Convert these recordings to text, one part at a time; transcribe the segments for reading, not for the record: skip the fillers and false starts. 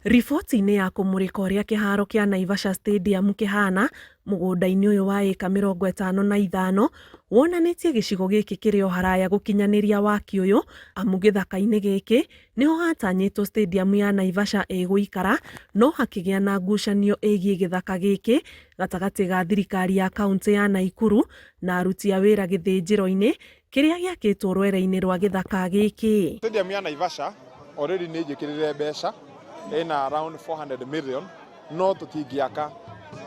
Riboti-inĩ ya kũmũrĩka ũrĩa kĩharo kĩa Naivasha Stadium kĩhana mũgũnda-inĩ ũyũ wa ĩka 55 wonanĩtie gĩcigo gĩkĩ kĩrĩ o haraya gũkinyanĩria waki ũyũ amu gĩthaka-inĩ gĩkĩ nĩho hatanyĩtwo stadium ya Naivasha ĩgũikara no hakĩgĩa na ngucanio ĩgiĩ gĩthaka gĩkĩ gatagatĩ ga thirikari ya kauntĩ ya Naikuru na aruti a wĩra gĩthĩnjĩro-inĩ kĩrĩa gĩakĩtwo rwere-inĩ rwa gĩthaka gĩkĩ. Stadium ya Naivasha already nĩ njĩkĩrĩre mbeca ĩna around 400 million no tũtingĩaka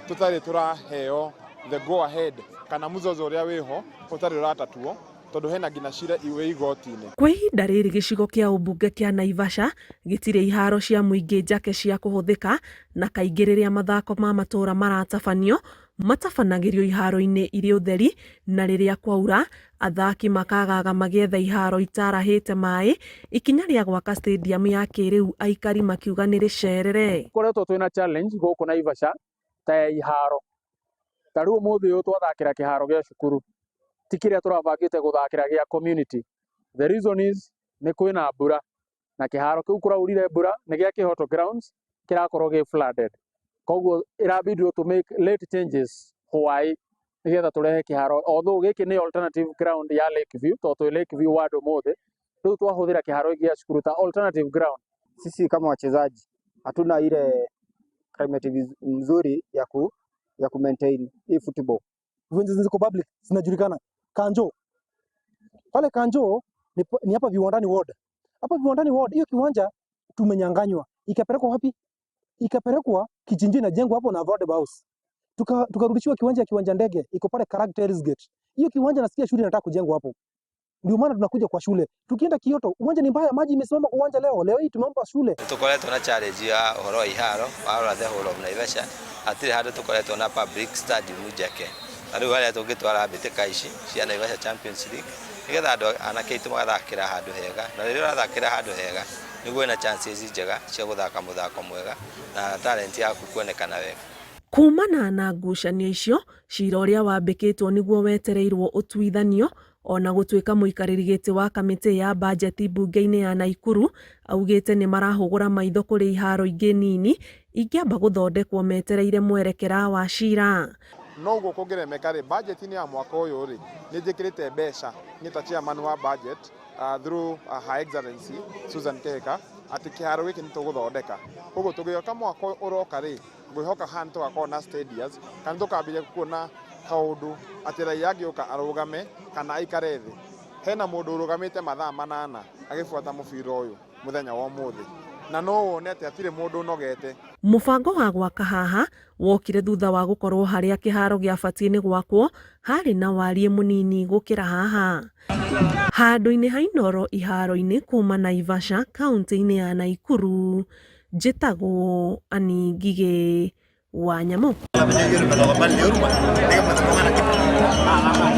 tũtarĩ tũraheo the go ahead kana mũzozo ũrĩa wĩho ũtarĩ ũratatuo tondũ hena nginya cira wĩ igoti-inĩ. Kwa ihinda rĩrĩ gĩcigo kĩa ũmbunge kĩa Naivasha gĩtirĩ iharo cia mũingĩ njake cia kũhũthĩka na kaingĩ rĩrĩa mathako ma matũra maratabanio matabanagĩrio iharo-inĩ irĩ ũtheri na rĩrĩa kwaura athaki makagaga magĩetha iharo itarahĩte maĩ ikinya rĩa gwaka stadium ya kĩrĩu aikari makiuga nĩ rĩcerere. Koretwo twĩna challenge gũkũ Naivasha ta ya iharo ta rĩu ũmũthĩ ũyũ twathakĩra kĩharo gĩa cukuru ti kĩrĩa tũrabangĩte gũthakĩra gĩa community. The reason is nĩ kwĩna mbura na kĩharo kĩu kũraurire mbura nĩ gĩa Kĩhoto grounds kĩrakorwo gĩ flooded, koguo ĩrabidi to make late changes hwaĩ nĩgetha tũrehe kĩharo, although gĩkĩ nĩ alternative ground ya Lakeview tondũ twĩ Lakeview ward ũmũthĩ. Rĩu twahũthĩra kĩharo gĩa cukuru ta alternative ground. Sisi kama wachezaji hatuna ile climate mzuri ya ku maintain hii football. Viwanja ziko public zinajulikana. Kanjo pale Kanjo ni hapa Viwandani ward. Hapa Viwandani ward hiyo kiwanja tumenyang'anywa, ikapelekwa wapi? Ikapelekwa Kichinjio, inajengwa hapo na Affordable House. Tukarudishiwa kiwanja ya kiwanja ndege iko pale Characters Gate. Hiyo kiwanja nasikia shule inataka kujengwa hapo. Ndio maana tunakuja kwa shule. Tukienda Kioto, uwanja ni mbaya, maji imesimama kwa uwanja leo. Leo hii tumeomba shule. Tukoretwo na challenge ya ũhoro wa iharo warora the whole of Naivasha hatirĩ handũ tũkoretwo na public stadium njake na rĩu harĩa tũngĩtwara mbĩtĩka ici cia Naivasha Champions League nĩgetha andũ anake aitũ magathakĩra handũ hega na rĩrĩa ũrathakĩra handũ hega nĩguo wĩna chances njega cia gũthaka mũthako mwega na talent yaku kuonekana wega. Kumana na ngucanio icio cira ũrĩa wambĩkĩtwo nĩguo wetereirwo ũtuithanio ona gũtuĩka mũikarĩri gĩtĩ wa kamĩtĩ ya bajeti mbunge-inĩ ya Naikuru augĩte nĩ marahũgũra maitho kũrĩ iharo ingĩ nini ingĩamba gũthondekwo metereire mwerekera wa cira. No ũguo kũngĩremeka rĩ, budget-inĩ ya mwaka ũyũ rĩ, nĩ njĩkĩrĩte mbeca niĩ ta chairman wa budget through Her Excellency Susan Kihika atĩ kĩharo gĩkĩ nĩ tũgũthondeka. Koguo tũgĩũka mwaka ũroka rĩ, ngwĩhoka haha nĩ tũgakorwo na stadiums kana tũkambĩrĩria kuona kaũndũ atĩ raia angĩũka arũgame kana aikare thĩ. Hena mũndũ ũrũgamĩte mathaa 8 agĩbuata mũbira ũyũ mũthenya wa ũmũthĩ na no wone atĩ hatirĩ mũndũ ũnogete. Mũbango wa gwaka haha wokire thutha wa gũkorwo harĩa kĩharo gĩabatiĩ nĩ gwakwo harĩ na wariĩ mũnini gũkĩra haha. Handũ-inĩ ha Inooro iharo-inĩ kuma Naivasha kaunti-inĩ ya Naikuru, njĩtagwo Ann Ngigĩ wa Nyamũ.